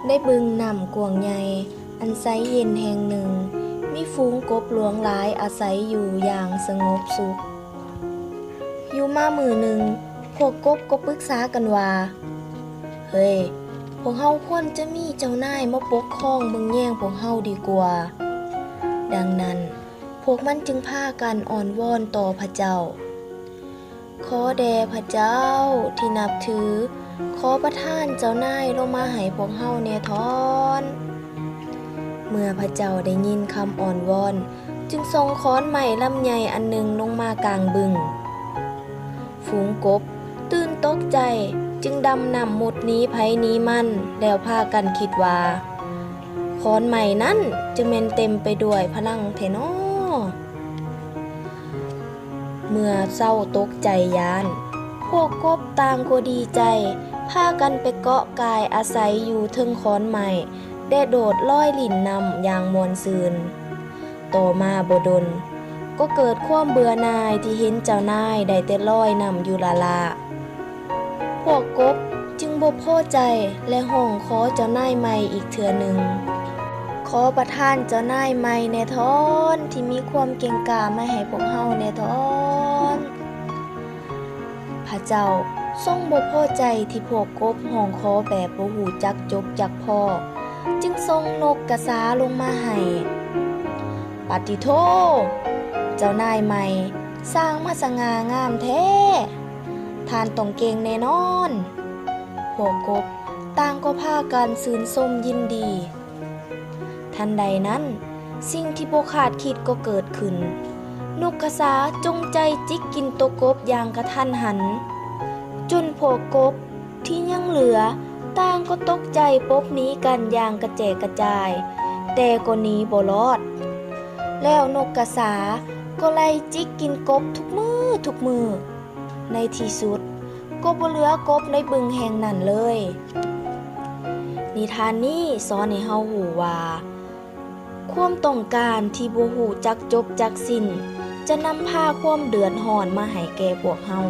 ໃນບຶງນ້ຳກວ້າງໃຫຍ່ອັນໃສເຢັນແຫ່ງໜຶ່ງ, ມີຝູງກົບຫຼວງຫຼາຍອາໄສຢູ່ຢ່າງສະຫງົບສຸກ. ຢູ່ມາມື້ໜຶ່ງ, ພວກກົບກໍປຶກສາກັນວ່າ, ເຮີ້ຍ, ພວກເຮົາຄວນຈະມີເຈົ້ານາຍມາປົກຄອງເບິ່ງແຍງພວກເຮົາດີກວ່າ. ດັ່ງນັ້ນ, ພວກມັນຈຶ່ງພາກັນອ້ອນວອນຕໍ່ພະເຈົ້າ, ຂໍແດ່ພະເຈົ້າທີ່ນັບຖື, ຂໍປະທານເຈົ້ານາຍລົງມາໃຫ້ພວກເຮົາແດ່ທ້ອນ. ເມື່ອພະເຈົ້າໄດ້ຍິນຄຳອ້ອນວອນ, ຈຶ່ງສົ່ງຂອນໄມ້ລຳໃຫຍ່ອັນໜຶ່ງລົງມາກາງບຶງ. ຝູງກົບຕື່ນຕົກໃຈ, ຈຶ່ງດຳນ້ຳມຸດໜີໃຜໜີມັນ, ແລ້ວພາກັນຄິດວ່າ, ຂອນໄມ້ນັ້ນຈະແມ່ນເຕັມໄປດ້ວຍພະລັງແທ້ນໍ. ເມື່ອເຊົາຕົກໃຈຢ້ານ, ພວກກົບຕ່າງກໍດີໃຈ, ພາກັນໄປເກາະກ່າຍອາໄສຢູ່ເທິງຂອນໄມ້ ແລະ ໂດດລອຍຫຼິ້ນນ້ຳຢ່າງມ່ວນຊື່ນ. ຕໍ່ມາບໍ່ດົນ, ກໍເກີດຄວາມເບື່ອໜ່າຍທີ່ເຫັນເຈົ້ານາຍໄດ້ແຕ່ລອຍນ້ຳຢູ່ລ້າໆ. ພວກກົບຈຶ່ງບໍ່ພໍໃຈ ແລະ ຮ້ອງຂໍເຈົ້ານາຍໃໝ່ອີກເທື່ອໜຶ່ງ, ຂໍປະທານເຈົ້ານາຍໃໝ່ແດ່ທ້ອນ ທີ່ມີຄວາມເກັ່ງກ້າມາໃຫ້ພວກເຮົາແດ່ທ້ອນ. ພະເຈົ້າຊົງບໍ່ພໍໃຈທີ່ພວກກົບຮ້ອງຂໍແບບບໍ່ຮູ້ຈັກຈົບຈັກພໍ, ຈຶ່ງສົ່ງນົກກະສາລົງມາໃຫ້. ປາຕິໂທ! ເຈົ້ານາຍໃໝ່ ຊ່າງມາສະຫງ່າງາມແທ້! ທ່ານຕ້ອງເກັ່ງແນ່ນອນ! ພວກກົບຕ່າງກໍພາກັນຊື່ນຊົມຍິນດີ. ທັນໃດນັ້ນ, ສິ່ງທີ່ບໍ່ຄາດຄິດກໍເກີດຂຶ້ນ. ນົກກະສາຈົງໃຈຈິກກິນໂຕກົບຢ່າງກະທັນຫັນ, ຈົນພວກກົບທີ່ຍັງເຫຼືອຕ່າງກໍຕົກໃຈປົບໜີກັນຢ່າງກະແຈກກະຈາຍ, ແຕ່ກໍໜີບໍ່ລອດ. ແລ້ວນົກກະສາກໍໄລ່ຈິກກິນກົບທຸກມື້ທຸກມື້. ໃນທີ່ສຸດກໍບໍ່ເຫຼືອກົບໃນບຶງແຫ່ງນັ້ນເລີຍ. ນິທານນີ້ສອນໃຫ້ເຮົາຮູ້ວ່າ ຄວາມຕ້ອງການທີ່ບໍ່ຮູ້ຈັກຈົບຈັກສິ້ນ ຈະນຳພາຄວາມເດືອດຮ້ອນມາໃຫ້ແກ່ພວກເຮົາ.